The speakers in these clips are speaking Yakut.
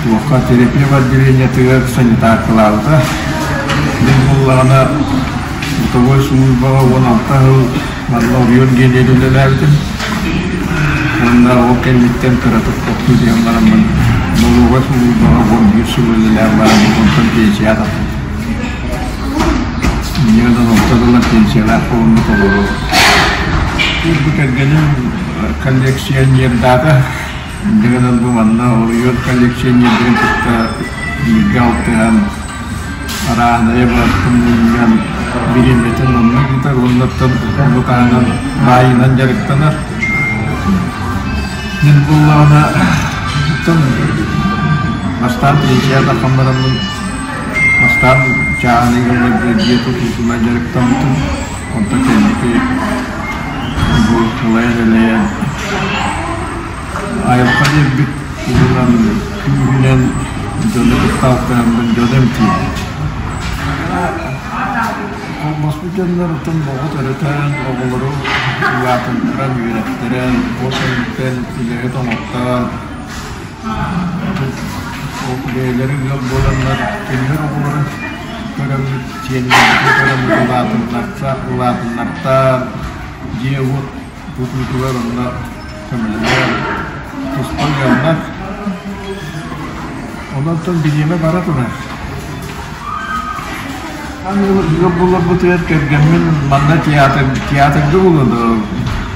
Туохха терапия отделениетыгар санитаркалаабыта. Мин буоллаҕына бытовой службаҕа 16 сыл манна оройуон гиэнигэр үлэлээбитим. Уонна ол кэнниттэн кыратык тохтуу диэн бараммын налоговай службаҕа 11 сыл үлэлээн бараммын онтон пенсияҕа тахсыбытым. Инньэ гынан орто дылы пенсиялаах буоламмыт олоробут. Бу кэргэним коллекционердаата. Инньэ гынан бу манна оройуон коллекционердарын кытта бииргэ алтыһан, арааһынайы барытын мунньан, бириэмэтин онно ыытар уонна оттон ону таһынан баайынан дьарыктанар. Мин буоллаҕына, оттон бастаан пенсияҕа тахсан бараммын, бастаан чааһынай ыалларга дьиэ тутуутунан дьарыктаммытым. Онтон кэнники бу ылайан-элэйэн Айылҕа биэрбит туһунан күүһүнэн дьону кытта алтыһаммын дьону эмтиибин. Холбоспут дьоннор оттон оҕо төрөтөн, оҕолору улаатыннаран, үөрэттэрэн, ол кэнниттэн үлэһит оҥортоон, ол бэйэлэрэ ыал буоланнар кинилэр оҕолорун көрөммүт, сиэннэрбитин көрөммүт улаатыннартаан, дьиэ-уот тутуутугар онно көмөлөһөр, туспа ыаллар. Онон бириэмэ бара турар. Ыал буоларбытыгар кэргэммин манна театр, театрга булан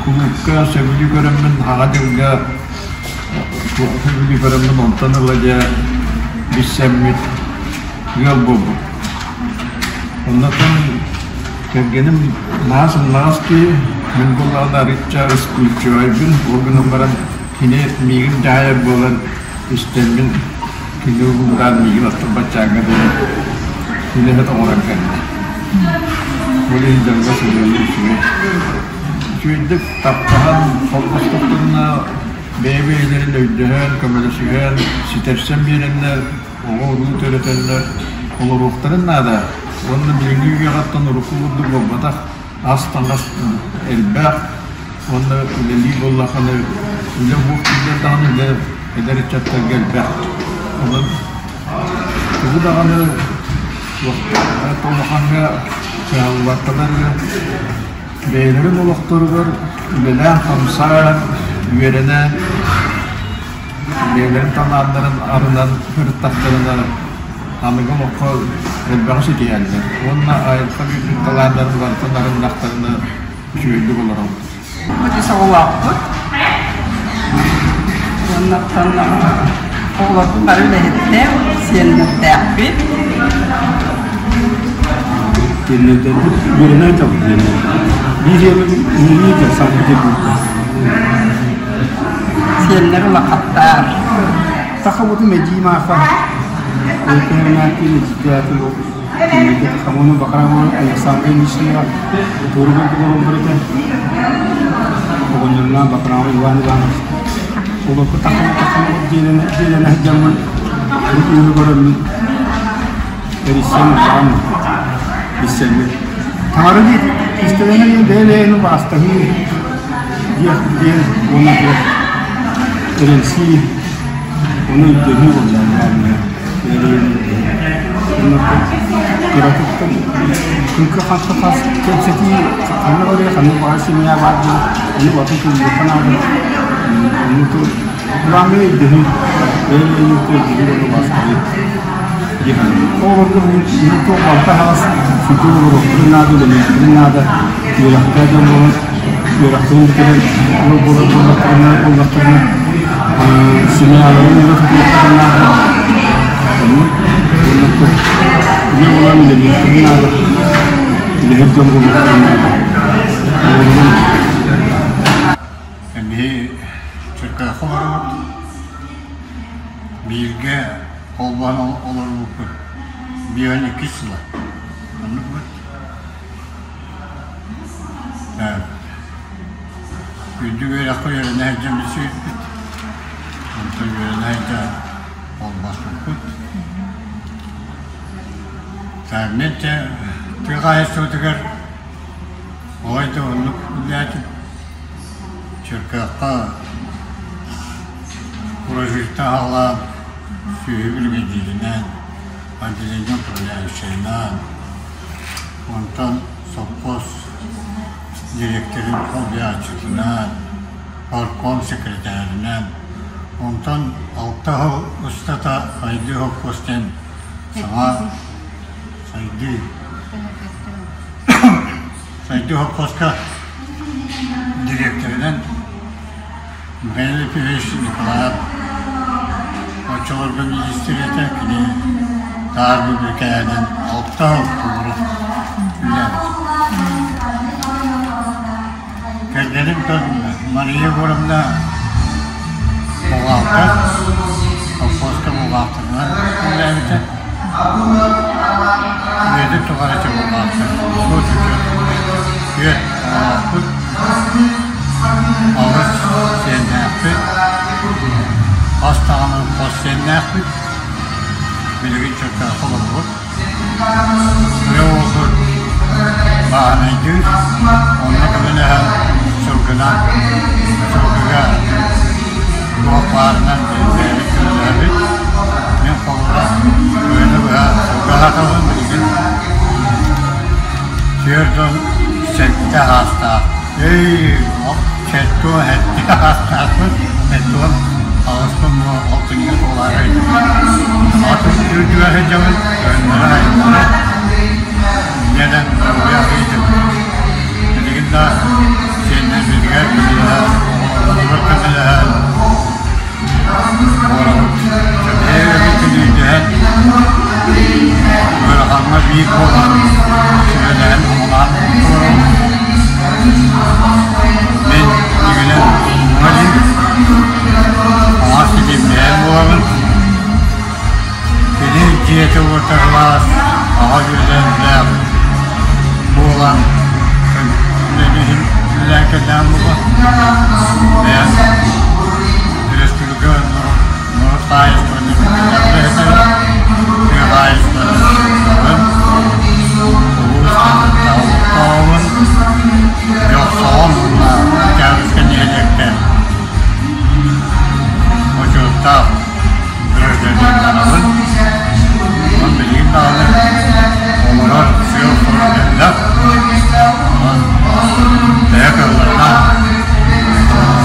кулуупка сөбүлүү көрөммүн хаҥа дьылга сөбүлүү көрөммүн онтон ыла дьэ билсэммит ыал буолбут. Оннотон Кэргэним наһаа сымнаҕас киһи, мин буоллаҕына арыычча ускульчивайбын, ол гынан баран кини миигин дьаһайар буолан истэммин кини угуннаан миигин оттон баччааҥҥа дылы үлэһит оҥорон кэллэ. Ол иһин дьоҥҥо сыһыана үчүгэй. Үчүгэйдик таптаһан холбостохторуна бэйэ-бэйэлэрин өйдөһөн, көмөлөсүһэн, ситэрсэн биэрэннэр оҕо-уруу төрөтөннөр олоруохтарын наада уонна билиҥҥи үйэҕиттэн урукку курдук буолбатах, ас-таҥас элбэх уонна үлэлии буоллаххына үлэ уох тиийдэр даҕаны үлэ эдэр ыччаттарга элбэх. Онон тугу даҕаны улахаҥҥа кыһаллыбатталар бэйэлэрин олохторугар үлэлээн-хамсаан, үөрэнэн Бэйэлэрин талааннарын арынан сырыттахтарына аныгы олоххо элбэҕи ситиһэллэр уонна айылҕа биэрбит талааннарын барытын арыннахтарына үчүгэйдик олоробут. Ити оҕолоохпут. Уоннаттан оҕолорбут бары үлэһиттэр, сиэннэрдээхпит. Сиэннэрдэрбит үөрэнэ сылдьабыт диэннэр. Биир үлэлиир Санкт-Петербурга. Сиэннэр улахаттар. Сахабытын эдьиий Марфа Өйкөһүнээттиин эдьиийдээтин Хамону Бакрамова Александра Ильичнева туоругар олороллор этэ. Оҕонньорунаан Бакрамова Иван Иванович олорго таххаммыт таххаммыт дьиэлэнэ дьиэлэнэ сылдьаммын бу кыыһы көрөммүн Эрийсэн улахан билсэммит. Таҥара диэн кистэлэҥэ диэн бэйэ-бэйэни убаастаһыы диэх диэн уонна туох эрэнсии ону өйдөһүү буоллаҕа главное бэйэ-бэйэни өйдөһүү. Уонна кыратыттан кыҥка-ханка хас кэпсэтии ханна барыа ханнык баҕар семья баар диэн ону барытын тулуйуохха наада. Ону Главное өйдөһүү, бэйэ-бэйэни өйдөһүү уонна убаастаһыы дии саныыбын. Оҕолорго бүгүн туох барыта аһаҕас, сүрдүү олоруохтарын наада, үлэлиэхтэрин наада, үөрэхтээх дьон буолан, үөрэхтэрин бүтэрэн ыал буолар буоллахтарына, буоллахтарына семьяларын өрө тутуохтарын наада. Оннук уонна үлэ буолан үлэлиэхтэрин наада, үлэһит дьон буолуохтарын наада. Оҕолорун Биһи Чөркөөххө олоробут. Бииргэ холбоон олорбуппут биэһин иккис сыла. Оннукпут. Үрдүк үөрэххэ үөрэнэ сылдьан билсибиппит. Онтон үөрэнэ сылдьан холбоспуппут. Мин тыа хаһаайыстыбатыгар Ой да оннук үлэлээтим. Чөркөөххө урожайта аҕалаан, Сүөһү биригэдьииринэн, отделение управляющайынан, онтон сопхуос дириэктэрин солбуйааччытынан, партком секретарынан, онтон алта сыл устата Сайдыы сопхуос диэн саҥа Сайдыы Сайдыы сопхуоска дириэктэринэн Михаил Ефимович Николаев оччолорго министр этэ, кини таар бүбүкээнэн алта сыл толору үлэлээбит. Кэргэним Мария Егоровна бухгалтер, колхозка бухгалтерынан үлэлээбитэ. Үйэтин тухары чобулаахтар, суот-учуот үөт оҥороохпут, алыс сиэннээхпит, хас даҕаны хос сиэннээхпит, билигин чөркөөххө олоробут. Кыра уолбут бааһынайдыыр, онно көмөлөһөн сылгынан, сылгыга туох баарынан бэйэбит көмөлөһөбүт. Мин холобура кыһыны быһа сылгы аһатабын билигин 47 аһаастаах. Эй, 77 аһаастаахпын, 78-пын буо алтынньы туолаары Атын үрдүгэр сылдьабын, кыһыннары айаннары инньэ доруобуйа ыйытабын. Билигин да сиэннэрбитигэр көмөлөһөн, оҕолорбутугар көмөлөһөн олоробут. Бэйэ-бэйэбитин өйдөһөн, ыарахаҥҥа биир буолан, сүбэлэһэн, амалаан олоробут. Мин дьиҥинэн уҥа илиим, хаҥас илиим бэйэм буолабын. Кини дьиэтэ-уота сылаас, аҕа үөлээннээх буолан үлэни үлэлээн кэллэҕим буолуо. Бэйэм өрөспүүбүлүкэ норуот хаһаайыстыбатын үлэһитэ, тыа хаһаайыстыбатын улуус олохтооҕун, Дьохсоҕон уонна Октябрьскай нэһилиэктэр бочуоттаах гражданиннарабын. Онон билигин даҕаны олорор сыал-сорук элбэх. Онон бэйэ кыалларынан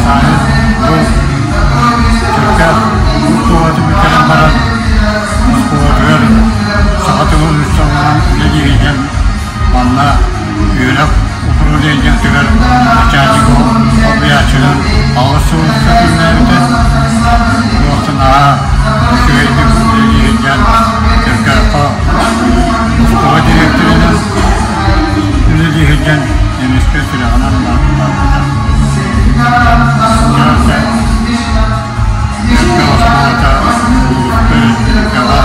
сайын бу Чөркөөх оскуолатын бүтэрэн баран оскуолатыгар саха тылын учууталынан үлэлииринэн манна үөрэх управлениетыгар начальник солбуйааччынан аҕыс сыл устата үлэлээбитэ. Туохтан наһаа үчүгэйдик үлэлииринэн Чөркөөххө оскуола дириэктэринэн үлэлии сылдьан эмискэ сүрэҕинэн барбыта. Чөркөөх оскуолата улууска, республикаҕа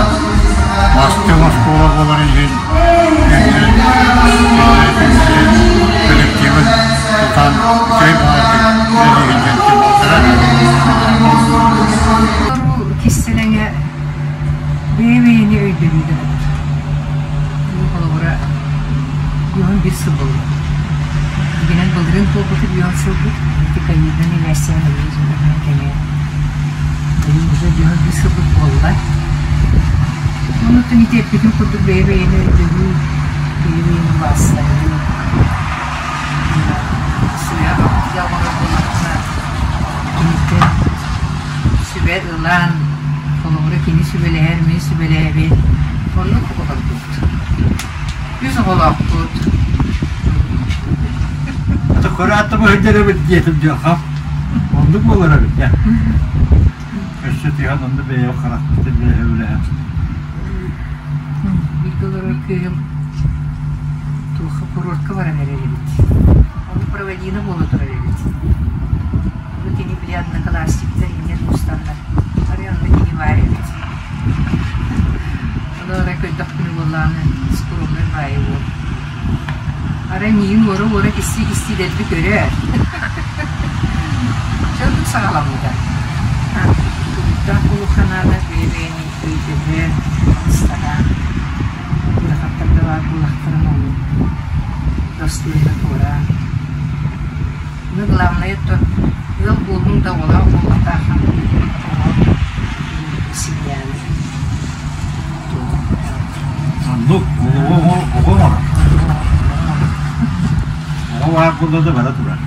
бастыҥ оскуола буоларын иһин коллективын тутан үчүгэй баҕайытык үлэлиигин Кистэлэҥэ бэйэ-бэйэни өйдөһүү да эбит. Холобура, үөһүн биир сыл буолла. Дьиҥинэн былырыын туолбута үөһүн сылбыт. Ити ковидынан имээссээн өлүү кэҥээн. Быйыл уже үөһүн биир сылбыт буолла. Онуттан ити эппитим курдук бэйэ-бэйэни өйдөһүү, бэйэ-бэйэни убаастаһыы, сыыһа оҥорор буоллахпына, киниттэн сүбэ ылан, холобура кини сүбэлэһэр, мин сүбэлэһэбин. Оннук олордубут. Үс оҕолоохпут. Курааттым өйдөр эбит диэтим дьылҕам. Оннук буолар эбит дьэ. Өссө тыһан онно бэйэм харахпыттан бэйэм үлэһэн. Бииргэ олорор кыыһым туохха курортка баран эрэр эбит. Ону проводина буола турар эбит. Ону кини били одноклассниктар иҥэн мустаннар. Арай онно кини баар эбит. Ону арай көрдөхпүнэ буоллаҕына скромнай баайы уол. Арай миигин уора-уора кистии-кистии дэлби көрөөр. Дьоннук саҕаламмыта. Тугуттаах буолуохха наада бэйэ-бэйэни өйдөһөн, ыстаһан, ыарахаттар да баар буоллахтарына ону достойно туораан. Ну, главное то ыал буоллуҥ да оҕолоох буолбатах оҕо семьяны. Буолла да бара турар.